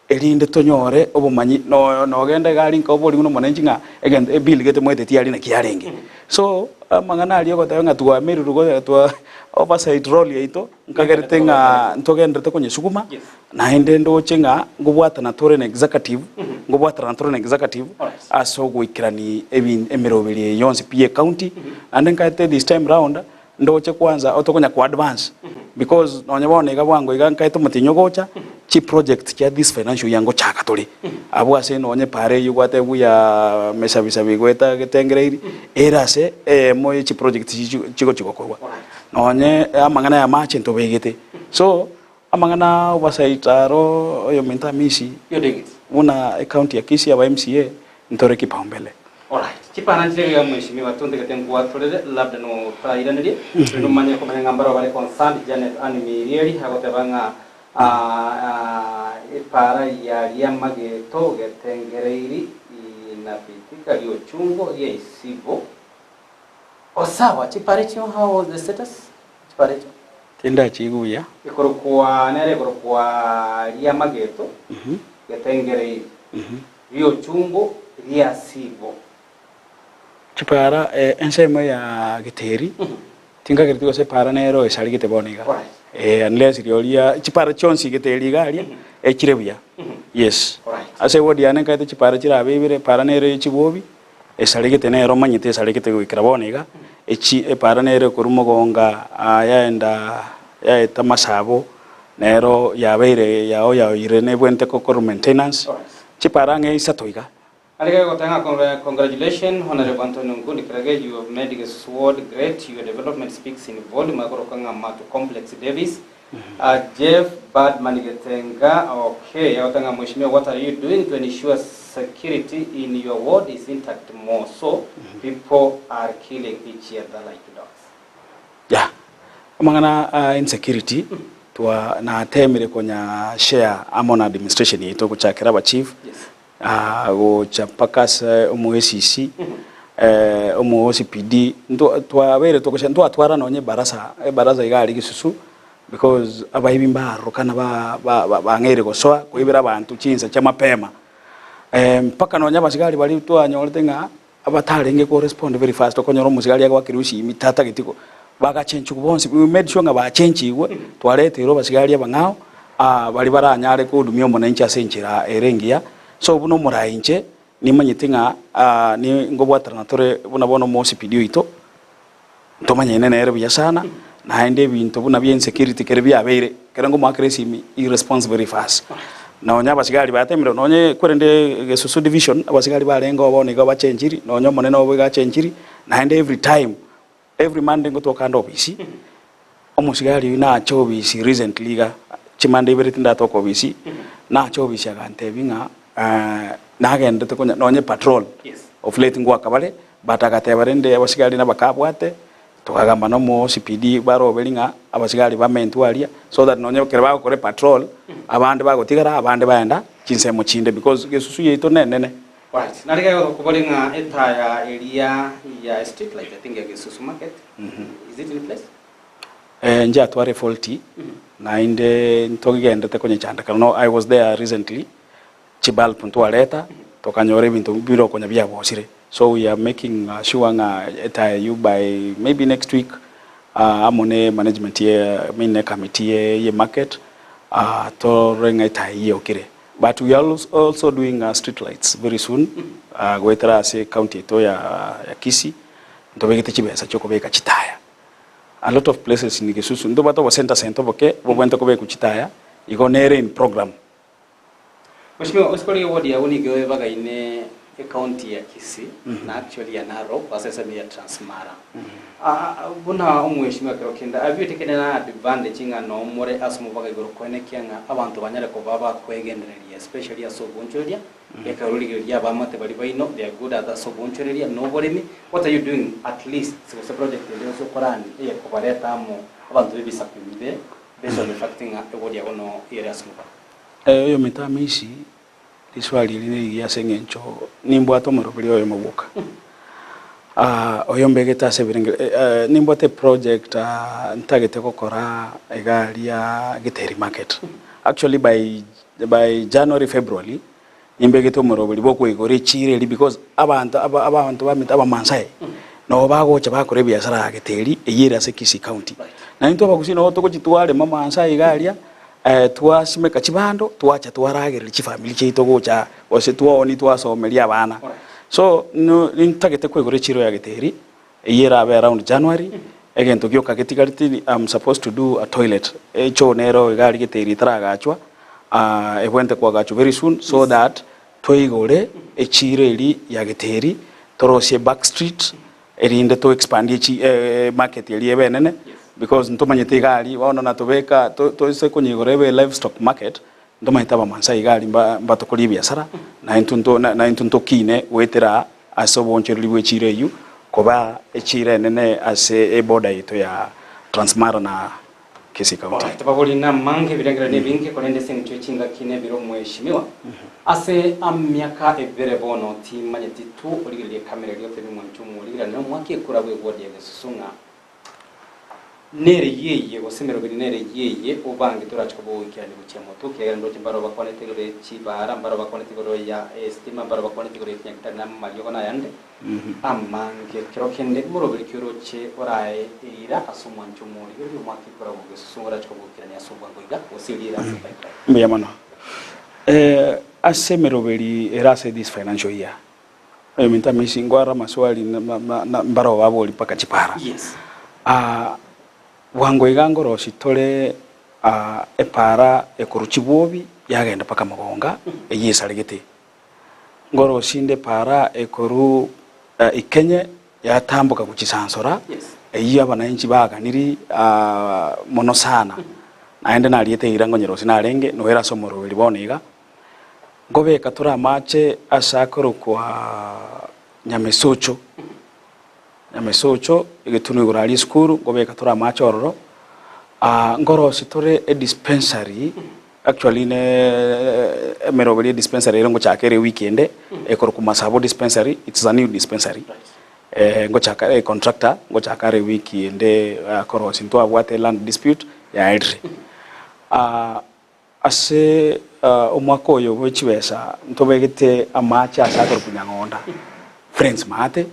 Erinde tonyore obomanyi, no nogenda iga aria nka oborie buna omonenchi ng'a egento ebill gete moeteti aria naki yarenge. So, amang'ana aria ogoteba ng'a twamererwe go twa oversight role yaito, nkagerete ng'a ntogenderete konyesuguma, naende ndoche ng'a ngobwatana tore na executive, ngobwatana tore na executive ase ogoikerani ebi emeroberi eye yonsi pi ye ecounty, naende nkaete this time round, Ndoche kwanza otokonya ko advance because nonye bono iga bwango iga nkaete omotienyi ogocha chi projects chia this financial year ngochaka tore abwo ase nonye para eywo gwateba buya mesabisabi goeta getengereiri ere ase eyemo ye chi projects chichi chigochi gokorwa nonye amang'ana ya amache ntobegete so amang'ana oversight aro oyominto Amisi buna ecounty ya Kisii aba MCA Ntore kipaumbele. Alright, chipana nchire iga mweshimiwa tontagete nkwatorere labda notairanerie rende omanye komanya ng'a mbarabwo bare concerned Janet Ann Mirieri agoteba ng'a epara yaria mageto getengereiri inapitika riochungo ria isibo Osawa chipara echio how was the status chipara echio? Tindachigwa buya. Ekorokwa nere ekorokwa ria mageto getengereiri. Riochungo ria sibo. Chipara ensemo ya Giteri, tinkagereti gose epara nero esarigete bono iga. Eh, unless rioria chipara chionsi Giteri iga aria echire buya. Yes. Ase eward yane nkaete chipara chirabe ibere, epara nere ye chibobi esarigete nero omanyete esarigete goikera bono iga, echi epara nere ekorwa mogonga yaenda yaeta masabo nero yabeire yao yaoyire nebwenerete gokorwa maintenance. Chipara ang'e isato iga. Areke goteba ng'a Congratulation Honourable Anthony Onkundi Kerage you have made Gesusu ward great your development speaks in volume agoroka ng'a Mato Complex Davis Jeff Badman Getenga okay agoteba ng'a Mheshimiwa what are you doing to ensure security in your ward is intact more so people are killing each other like dogs. Yeah, amang'ana a insecurity twa natemire konya share amo na administration yaito gochakera aba chief ah, gocha mpaka ase omo ACC eh, omo OCPD ntwa twabeire togocha ntwatwara nonye ebarasa ebarasa iga aria Gesusu because abaibi mbarorokana ba ba ba bang'eire gosoa koibera abanto chinsa chia mapema mpaka nonye abasigari baria twanyorete ng'a Abatarenge ko respond very fast okonyora omosigari agoakerwa esimi tatageti ko bagachenchigwa bonsi we made sure ng'a bachenchigwe twareteirwe abasigari abang'ao ah baria baranyare kohudumia omonanchi ase enchera ere engiya. So buna omoraai inche nimanyete ng'a ah ni ngobwaterana tore buna bono omo OCPD oito ntomanyaine nere buya sana naende ebinto buna bia insecurity kere biabeire ekero nkomoakera esimi he responds very fast. Nonya abasigari batemire nonye kwerende Gesusu division abasigari barenge oo bono iga bachenchiri nonya omonene obo iga achenchiri naende every time every Monday ngotoka ande obisi omosigari oyio nache obisi recently iga chimande ibere tindatoka obisi nache obisi agantebia ng'a nagendete konya nonye patrol of late ngoaka bare But agateba rende abasigari nabakabwate, tokagamba nomo OCPD baroberi ng'a abasigari bamentwe aria so that nonye ekero bagokora epatrol abande bagotigara abande baenda chinsemo chinde because gesusu yaito nenene. Right. Nari gagokobori ng'a etaya eria ya street light I think ya Gesusu market is it in place? Eh, inche atware efaulty naende ntogendete konyechandekana no I was there recently Chibulb ntwareta tokanyora ebinto bire okonya biabosire so we are making sure ng'a etaya eyio by maybe next week amo ne management ye I mean ne committee ye ye market torore ng'a etaya eyio eokire. But we are also doing street lights very soon goetera ase ecounty yaito ya ya Kisii ntobegete chibesa chiokobeka chitaya a lot of places in Gesusu ntobwate obocenter center oboke bobwenerete kobekwa chitaya igo nere in program. Mweshimiwa, gose kore eward yago nigo ebagaine ecounty ya Kisii na actually ya Narok ase ensemo ya Transmara. Buna omweshimiwa kero kende have you taken any advantage ng'a noo more ase omobaga igoro koenekia ng'a abanto banyare koba bakwegendereria especially ase obonchoreria ekero rigereria abamate baria baino they are good at ase obonchoreria na oboremi what are you doing at least gose project ende yonsi okorani eyekobareta amo abanto b'ebisaku ebibe based on the fact ng'a eward yago noo ere ase omobaga. Oyominto Amisi, riswali eri nerigiya ase eng'encho nimbwate omoroberi oyomo bwoka. Oyo mbegete ase ebirenge nimbwate eproject ntagete gokora iga aria Giteri market. Actually by by January, February nimbegete omoroberi bwa okoigora echiro eria because abanto aba abanto bamete abamaasai nabo bagocha bakora ebiasara aa Geteri eyio ere ase Kisii County. Na intwe abagusii nabo togochia twarema amaasai iga aria twasimeka chibando twacha twaragereria chifamiri chiaito gocha aa gose twaonia twasomeria abana. So no nintagete koigora echiro ya Geteri Eyio erabe around January, egento gioka getigareti I'm supposed to do a toilet, echoo nero iga aria geteri etaragachwa, ebwenerete koagachwa very soon so that toigore echiro eria ya geteri, torosie back street erinde to expandie echi market eria ebe enene because ntomanyete iga aria bono natobeka to toise konyeigora ebe livestock market, ntomanyete abamaasai iga aria mba mbatokorie ebiasara, naintwe nto naintwe ntokine goetera Ase oboonchoreria bwe chiira eyio koba echiira enene ase eboda yaito ya Transmara na Kisii County. Alright, babori namange ebirengererio nebinge korende ase eng'encho ye chingaki nebire omweshimiwa ase amiaka ebere bono timanyeti tu origererie ekamera eria otebie mwanche omorigerania na omwake ekura bwe ward ya Gesusu ng'a Nere yeye, gose emeroberi nere yeye, obange torache koba ogoikerania gochia motwe, ekiagera ndoche mbaro bakwanete igoro ye chibaara, mbaro bakwanete igoro ya esitima, mbaro bakwanete igoro ye chinyagitari na amariogo na ayande amange. Kero kende moroberi ki oroche orae eira ase omwancho omorigereria omwake ekura gogesusu orache koba ogoikerania ase obwango iga, gose eria ere ase epipeline. Mbuya mono. Ase emeroberi ere ase this financial year, Oyominto amisi ngware amaswali mbaro babori mpaka chipara. Yes. Ah, bwango iga ngorosi tore ah, epara ekorwa chibwobi yagenda mpaka mogonga eyio esaregete. Ngorosi inde epara ekorwa ah, ikenye yatamboka gochia sansora Yes. eyio abananchi baganiri ah, mono sana. Naende nariete eira ngonyerosia narenge noera ase omoroberi bono iga. Nkobeka tore amache ase akorokwa Nyamesocho, Nyamesocho egetunwa igoro aria esukuru, nkobeka tore amache ororo, nkorosia tore edispensary, actually ne emeroberi ya edispensary ere ngochaka ere ewiki ende, ekorokwa Masabo dispensary, it's a new dispensary, ngochaka ere contractor, ngochaka ere ewiki ende akorosia, ntwabwate land dispute yaerire. Ase omwaka oyo bwe chibesa ntobegete amache ase akorokwa Nyang'onda, Friends Maate,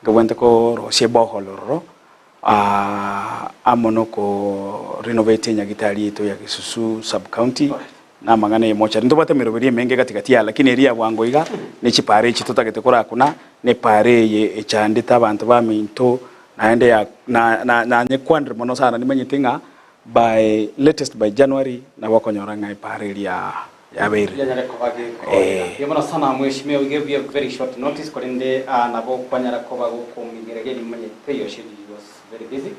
nkabwenerete korosia eborehole ororo, amo na oko renovate enyagitari yaito ya Gesusu sub county, na amang'ana ya emochari. Ntobwate emeroberi emenge gati gati aya, lakini eria ya bwango iga, ne chipara echi totagete korakuna, na epara eye echandete abanto baminto, naende ya na na nanyekwanire mono sana nimanyete ng'a By latest by January nabo okonyora ng'a epara eria yabeire. Yanyare koba gekoira. Eh. Mbuya mono sana mheshimiwa, we gave you a very short notice korende ah, nabo kwanyara koba gokomigereria nimanyete your schedule was very busy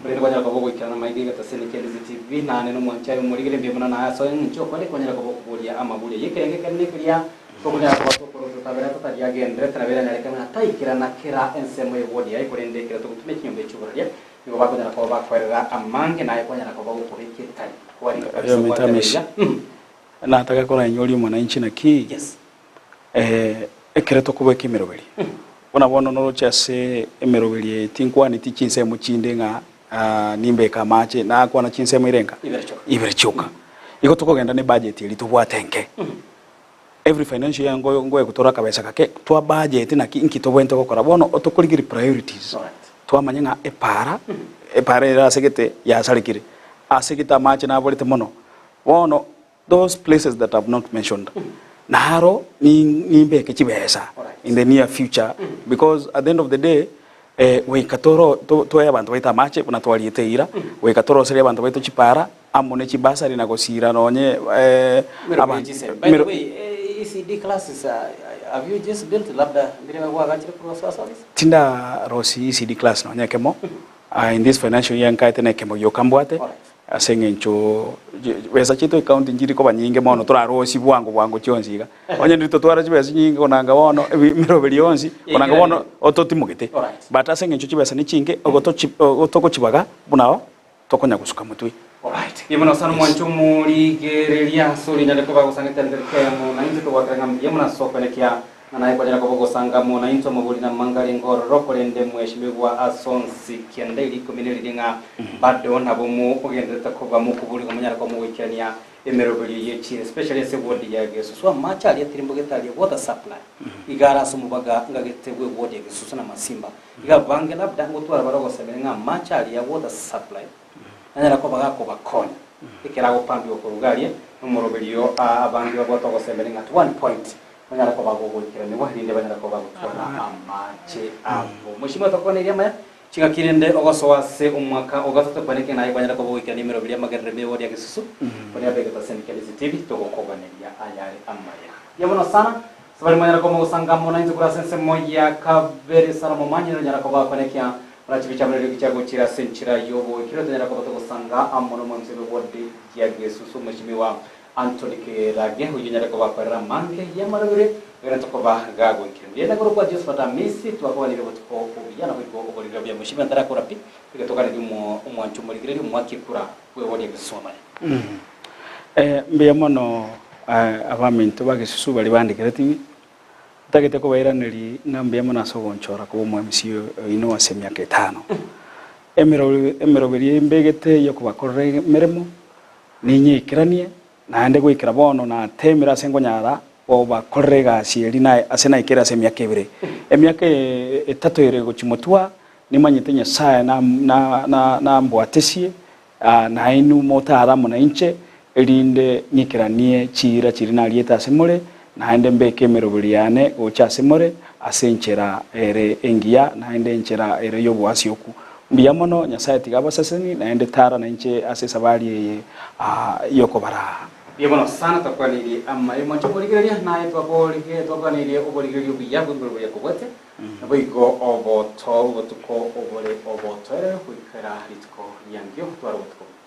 korende kwanyara koba ogoikerana maiga iga taseni kia Ndizi TV naende nomwanchi aye omorigere mbuya mono naye ase eng'encho okware kwanyara koba okoboria amaburia yekerenge ekenene keria tokonyara koba tokorototabera totari agenderete nabo eranyareke ng'a taikerana kera ensemo ye ward yaye korende ekero togotumia chinyomba echi'oboraria Nigo bakonyara koba bakoerera amange, naye kwanyara koba gokobeka etari kwarire kabisa Oyominto gwateba amesi. iga. Mm. Nataka korainyoria omwananchi naki, Yes. eh, ekero tokobeka emeroberi, buna bono noroche ase emeroberi eye tinkwaneti chinsemo chinde ng'a ah, nimbeke amache, nakwana chinsemo ire nka? Ibere chioka. Ibere chioka. Igo tokogenda ne budget eria tobwate enke. Every financial year ngo ngoe gotora akabesa gake, twa budget naki inki tobwenerete gokora. Bono otokorigeria priorities, Alright. twamanya ng'a epara, epara ere ase gete yasarekire, ase gete amache naborete mono. Bono those places that I've not mentioned, naro ni nimbeke chibesa Alright. in the near future because at the end of the day goika toro to toe abanto baito amache buna twariete eira, goika toroserie abanto baito chipara, amo ne chibasari na gosiira nonye Mero aban- bw'echisemi. By the mero- way, ECD classes, have you just built labda mbire gwagachire korwa ase ase office? Tindarosi ECD class nonye ekemo, in this financial year nkaete na ekemo gioka mbwate, Alright. ase eng'encho besa chiaito ecounty nchiri koba nyinge mono torarosie bwango bwango chionsi iga. Onye ndiri totwara chibesa chinyinge konanga bono emeroberi yonsi, konanga bono ototimogete. Alright. But ase eng'encho chibesa nechinke, ogotochi ogotogochibaga buna tokonya gosuka motwe. Alright. Mbuya mono sana omwancho omorigereria ase orinyare koba gosangete ndereke amo nainche togwakera ng'a mbuya mono ase okoenekia. Ng'a naye kwanyara koba ogosanga amo naintwe amabori na amanga arenge ororo, korende mweshimigwa ase onsi kianda eria ikomi na riria ng'a bado nabo mogendererete koba mokoborigwa monyare koba mogoikerania emeroberio ye chiira especially ase eward ya Gesusu amache aria atirimbogete aria water supply iga are ase omobaga ngagete bwe eward ya Gesusu na Masimba iga abange labda ngotwara bare ogosemeria ng'a amache aria water supply nanyara koba gakobakonya ekero agopambiwa korwa iga aria nomoroberio abange babwate ogosemeria ng'a at one point Banyare koba gogoikeranigwa, erinde banyare koba gotwara amache abo. Mweshimiwa tokwanerie amaya, chingaki rende ogosoa ase omwaka o gatato kwane kegena aye kwanyare koba goikerania emeroberi y'amagerero emebo ria gesusu, koria abegete ase Emikendisi TV, togokoganeria ayare amaya. Mbuya mono sana, ase baria mwanyare koba mogosanga amo naintwe korwa ase ensemo ya kabere Salomo Manyire onyare koba akonekia buna chibicha amo neriogi chiagochira ase enchera y'oboikire tonyare koba togosanga amo nomonto bw'ewodi ya gesusu Mweshimiwa Anthony Kerage, oyio onyare koba akorera amange y'amarobere, ekero tokoba gagoikire. Mbuya korokwa Josephat Amisi, twakoganirie obotuko obuya naboigo oborigera buya mweshimiwa ntarakora pi, tiga toganerie omo omwancho omorigereria omoake kura bw'ewodi ya Gesusu amaya. Mbuya mono abaminto ba Gesusu baria bandikereti, ntagete kobairaneria ng'a mbuya mono ase ogonchora koba omo MC oino ase emiaka etano. Emeroberi eye mbegete y'okobakorera emeremo Ninyeikeranie, naende goikera bono nateemire ase nkonyara kobakorera egasi eria naye ase naikere ase emiaka ebere. Emiaka eye etato ere gochia motwa, nimanyete Nyasae nambwatesie, nainwe motare amo nainche, erinde ng'ikeranie chiira chiria nariete ase more, naende mbeke emeroberi yane gocha ase more ase enchera ere engiya, naende enchera ere y'oboasioku. Mbuya mono, Nyasae tiga abaseseni, naende tara nainche ase esabari eye y'okobaraa. Mbuya mono sana twakwaneirie amaye mwanche omorigereria, naye twakorige twakwaneirie oborigereria obuya bw'emeroberi ya kobwatia, naboigo oboto obotuko obore obotoereru goikera rituko riankio tware obotuko obuya.